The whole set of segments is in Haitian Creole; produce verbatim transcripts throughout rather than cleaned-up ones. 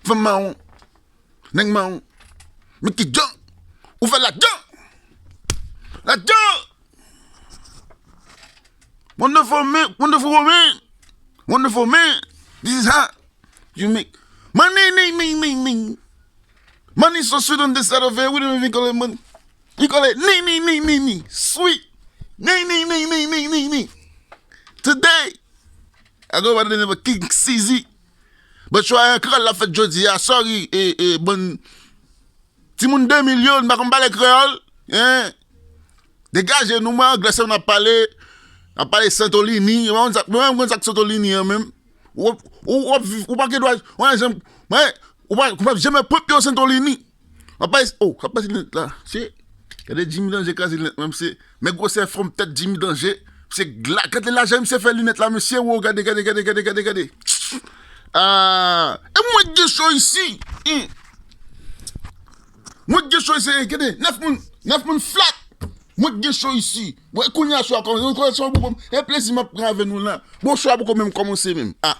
Fanm mawon. Nèg mawon. Mickey John. Ou fè lajan. Lajan. Wonderful man. Wonderful woman. Wonderful man. This is hot. You make money, ning, ning, ning, ning. Money so sweet on this side of it. We don't even call it money. We call it ning, ning, ning, ning, ning. Sweet. Ning, ning, ning, ning, ning, ning, ning. Today, I go by the name of King C Z. But yo, an kral la fèt jodi a. Sorry, e, e, bon. Timoun de mil yo, n pa konn pale kreyòl. Hein? Degaje nou, mwen anglè sèlman n ap pale. N ap pale Sentolini. Mwen konn sa, mwen konn sa k Sentolini an menm. Ou, ou, ou ap viv, ou pa gen dwa, mwen janm, mwen, ou pa, ou pa janm pwep yo Sentolini. Apa, oh, apa se linèt la? Se, gade Jimmy Danger kraze linèt mwen, se, men gwosè fòm tèt Jimmy Danger, se gla, gade lajan misye fè linèt la, mesye, wo, gade, gade, gade, gade, gade, gade. Ah, e mwen k gen cho isi. Hmm. Mwen k gen cho isi, gade, nèf moun, nèf moun flat. Mwen k gen cho isi. Bon, e kounye a cho a kòmanse, mwen kòmanse, bon, bon, e plezi m ap pran avè nou la. Bon, cho a poko menm kòmanse menm. Ah,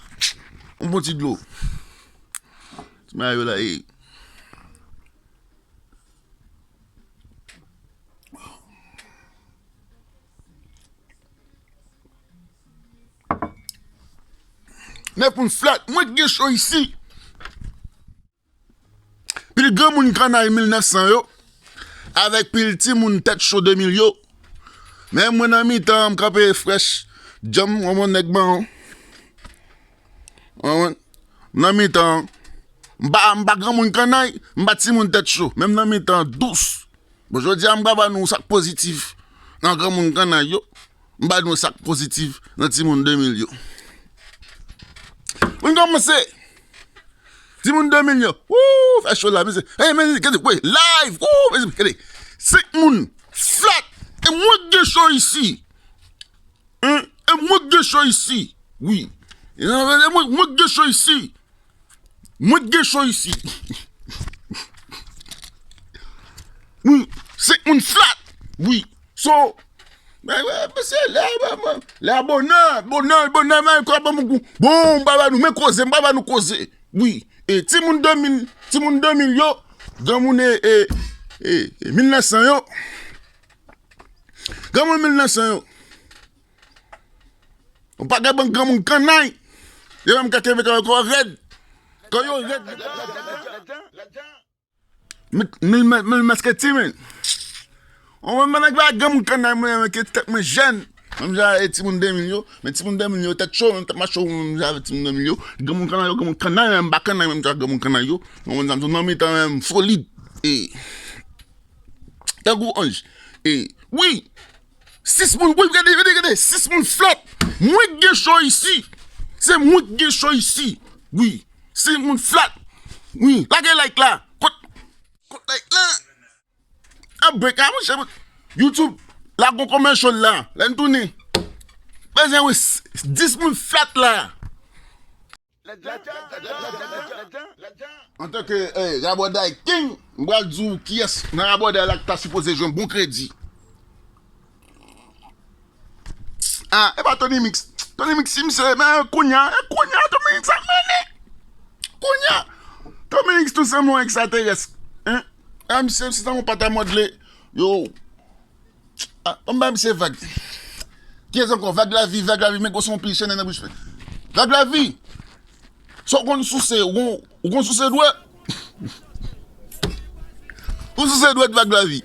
yon bon ti dlo. Ti mayo la, e. Nèf moun flat, mwen k gen cho isi. Pil granmoun kannay mil nèf san yo, avèk pil timoun tèt cho de mil yo. Men mwen nan mitan an, m kanpe frèch, djanm, yon bon nèg mawon. Ou konprann? Nan mitan an, m pa, m pa granmoun kannay, m pa timoun tèt cho, men m nan mitan an dous. Bon, jodi a, m pral ba nou sa k pozitif nan granmoun kannay yo. M ba nou sa k pozitif nan timoun de mil yo. Pou n kòmanse, timoun de mil yo. Wou, fè cho la, mesye. Hey, men, gade, wè, live. Wou, mesye, gade. Senk moun flat. E mwen k gen cho isi. Hein? E mwen k gen cho isi. Wi. E mwen, mwen k gen cho isi. Mwen k gen cho isi. Wi, senk moun flat. Wi. So, men, men, men, se lè, men, men, lè bonè, bonè, bonè, men, kò ban m kou. Bon, m pa ba nou, men koze, m pa ba nou koze. Wi. E timoun de mil, timoun de mil yo, granmoun e, e, e, e mil nèf san yo. Granmoun mil nèf san yo. Ou pa gen bon granmoun kannay. Yo menm ka kenbe kò yo rèd. Kò yo rèd. Mil, mil, mil masketi, men. On mwen, mwen, mwen, granmoun kannay, mwen, mwen, ke tèt mwen jèn. Menm jan e timoun de mil yo. Men timoun de mil yo, tèt cho, menm tèt mache, menm jan avèk timoun de mil yo. Granmoun kannay yo, granmoun kannay, men m pa kannay, menm jan granmoun kannay yo. Mwen, mwen, nan mitan, men m solid. E. Tankou anj. E, wi. Sis moun, wi, gade, gade, gade. Sis moun flat. Mwen k gen cho isi. Se mwen k gen cho isi. Wi. Sis moun flat. Wi. Lage like la. Kot, kot like la. An brek a, monchè. YouTube. La gon kòman cho la. Lè n tounen. Bezwen wi. Dis moun flat la. Antanke, eh, Rabòday King, m pral di w kiyès nan Rabòday la k ta sipoze jwenn bon kredi. Ah, e pa Tony Mix. Tony Mix, si misye, men kounya, e kounya Tony Mix ap mennen. Kounya. Tony Mix tou sanble yon ekstraterès. Hein? Ah, misye, se tankou pata mòdle. Yo. Ah, ban m ba misye vag. Kiyès ankò? Vag Lavi, Vag Lavi, men gwo son pil chenè nan bouch. Vag Lavi! Sa w konn souse, ou konn, ou konn souse dwèt? Ou souse dwèt Vag Lavi?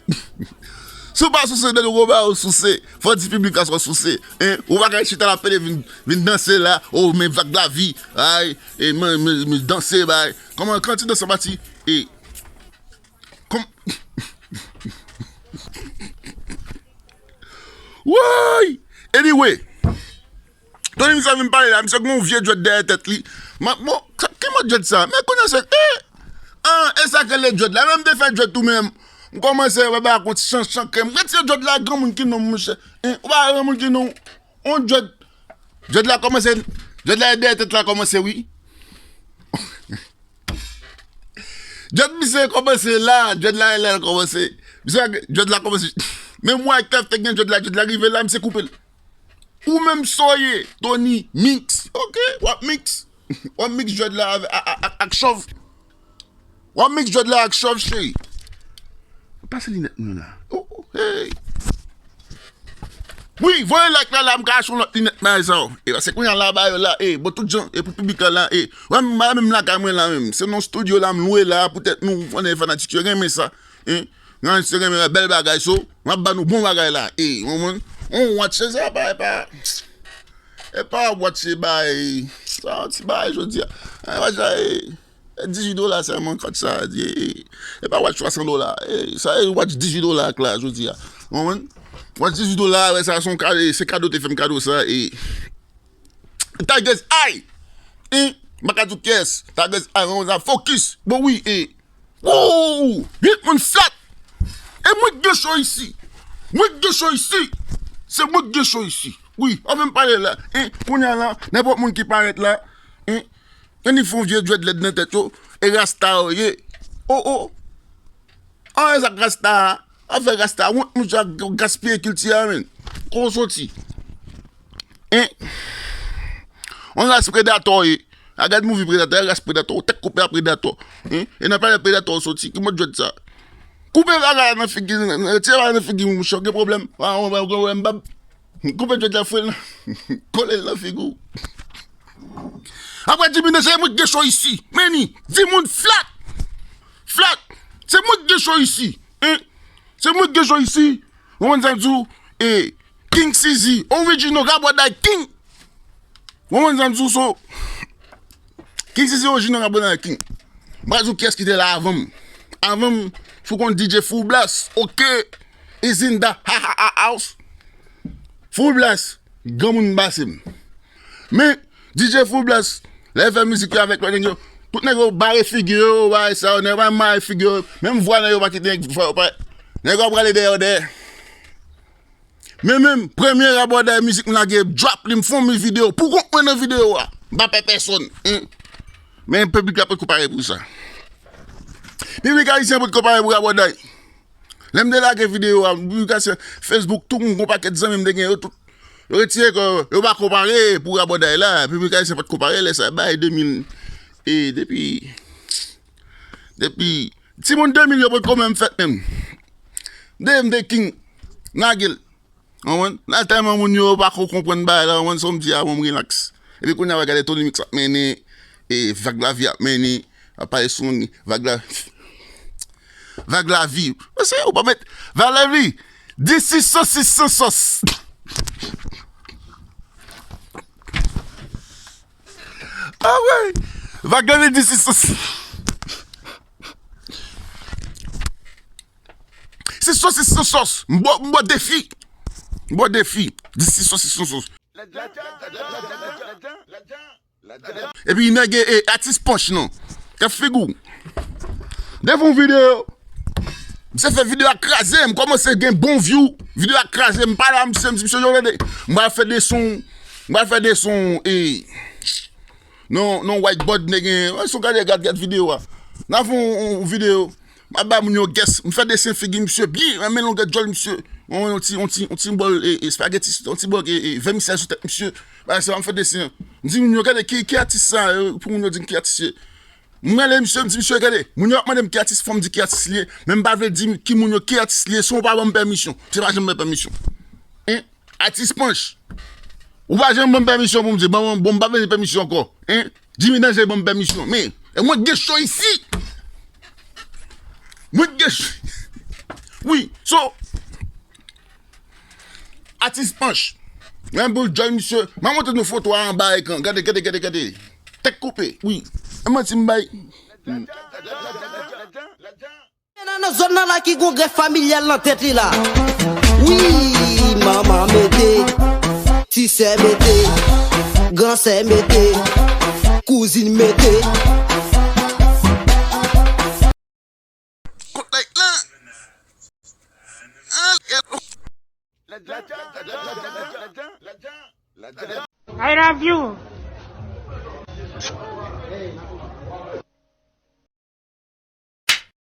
Si w pa souse dwèt, ou konn ba ou souse. Fò w di piblik la sa w souse. Hein? Ou pa ka chita la pede vin, vin danse la. Oh, men Vag Lavi. Ay, e men, men, men danse, bay. Kòman, kan ti danse pati? E Kòm Woy! Anyway, Tony Mix ap vin pale la, misye gen yon vye djwèt dèyè tèt li. Bon, ki mòd djwèt sa? Men kounye a se, eh! Ah, e sa k rele djwèt la. Men m te fè djwèt tou, men m kòmanse wè bagay ak yon ti chan, chan krèm. Retire djwèt la, granmoun ki non, monchè. Hein, ou pa wè granmoun ki non. On djwèt. Djwèt la kòmanse, djwèt la dèyè tèt la kòmanse, wi. Djwèt misye kòmanse la, djwèt la, la kòmanse. Misye, djwèt la kòmanse. Men mwen ak Tèf te gen djwèt la, djwèt la rive la, misye koupe l. Ou menm sa w ye, Tony, mix. Ok, w ap mix. W ap mix djwèd la avè, a, a, a, ak chòv. W ap mix djwèd la ak chòv, cheri. Pase linèt mwen la. Oh, oh, hey. Wi, voye like la, la, m ka achte yon lòt linèt nan sa yo. E, paske kounye a la, ba yo la, e, bon, tout jan, e, pou piblik la, la, e. Wè, m, m, menm lakay mwen la, menm. Se nan studio la, m lwe la, poutèt nou, konnen fanatik yo renmen sa. E, nan se renmen bèl bagay, so, m ap ba nou bon bagay la. E, w konprann? On watch, se sa, pa, pa. E pa watch se bay, sa yon ti bay jodi a. An, watch la, e, e dizuit dola sèlman, watch sa, e, e pa watch twa san dola. E, sa, e watch dizuit dola ak la, jodi a. Ou konprann? Watch dizuit dola, wè, sa, se yon kado, se kado te fè m kado sa, e. Tigers Eye! E, m pa ka di w kiyès. Tigers Eye, ou konprann sa, focus. Bon, wi, e. Wouw! Vit moun flat! E mwen k gen cho isi! Mwen k gen cho isi! Se mwen k gen cho isi! Wi, anfen m pale la. En, kounye a la, nenpòt moun ki parèt la, en, annik fè yon vye djwèd lèd nan tèt yo, e rasta yo ye. O, o! An, e sa k rasta a? Afè rasta, wont moun sa gaspiye kilti a, menn. Kote w soti? En? On ras predatò ye. A gad movie predatò, e ras predatò, ou tèt koupe a predatò. En? E nan pale predatò ou soti, ki mòd djwèd sa? Koupe bagay la nan figi, retire bagay nan figi, monchè, gen pwoblèm. A, ou gen pwoblèm, bab. Koupe djwèd la, fwe l nan. Kole l nan figi w. Apre di, mwen se mwen ki gen cho isi. Meni, di moun flat. Flat. Se mwen ki gen cho isi. En? Se mwen ki gen cho isi. Ou konprann sa m di w? E, King Sizi, original Rabòday King. Ou konprann sa m di w, so? King Sizi, original Rabòday King. M pral di w kiyès ki te la avan m. Avan m, fou konn D J Full Blast. Ok. Is in the ha, ha, ha, house. Full Blast, granmoun pase m. Men, D J Full Blast, lè l fè mizik yo avèk lòt nèg yo, tout nèg yo bare figi yo, bagay sa yo, nèg yo pa mare figi yo, menm vwa nèg yo pa kite nèg fè yo pa. Nèg yo ap rale dèyè yo dèyè. Men menm, premye Rabòday mizik m lage, drop li, m fè yon videyo. Pou kont mwen nan videyo a. M pa pè pèsonn. Hen. Men piblik la potko pare pou sa. Piblik ayisyen potko pare pou Rabòday. Lè m te lage videyo a, piblik ayisyen, Facebook, tout moun, gon pakèt zanmi m te gen yo tout. Yo retire kò yo, yo pa konpare pou Rabòday la. Piblik ayisyen potko pare lè sa, bay de mil, e depi, depi, timoun de mil yo potko menm fèt menm. De m te king, lage l. Konprann? La tèlman moun yo pa ko konprann bagay la, konprann sa m di a, bon, m relax. Epi kounye a, w a gade Tony Mix ap mennen, e Vag Lavi ap mennen, ap pale sou vag la, vag lavi. Mesye, ou pa met vag lavi, di sis sosis san sòs. Ah ouais, vag lavi di sis sosis. Sis sosis san sòs. M bò, m bò defi. M bò defi. Di sis sosis san sòs. Epi nèg e, e, atis panch non. Kè figi w. Devan yon videyo. Misye fè videyo a kraze, m kòmanse gen bon view. Videyo a kraze, m pale a misye, m di misye, yo, tande. M pral fè de son, m pral fè de son, e, non, non, whiteboard, nèg, e, si w gade, gad, gad videyo a. N a fè yon, yon videyo. M ap ba moun yo gès, m fè desen figi misye byen, renmen longè djòl misye. On, on ti, on ti, on ti bòl, e, e, espageti, on ti bòl, e, e, vèmisèl sou tèt misye. Bagay sa, m fè desen an. M di moun yo, gade ki, ki atis sa, e, pou moun yo di m ki atis ye. M rele misye, m di misye, gade, moun yo ap mande m ki atis, fò m di ki atis li ye, men m pa vle di ki moun yo ki atis li ye, san w pa ban m pèmisyon. Se pa janm ban m pèmisyon. Hein? Atis panch. Ou pa janm ban m pèmisyon pou m di, bon, bon, bon, m pa vle pèmisyon ankò. Hein? Jimmy Danje ban m pèmisyon. Men, e mwen gen cho isi. Mwen gen cho. Wi, so, atis panch. Mwen pou jwenn misye. M a montre nou foto a anba ekran. Gade, gade, gade, gade. Tèt koupe, wi. E manti m bay. Hmm. Nan, nan zòn nan la ki gon grèf familyal nan tèt li la. Wi, manman mete, ti sè mete, gran sè mete, kouzin mete. Kot like lan? Ah, I love you.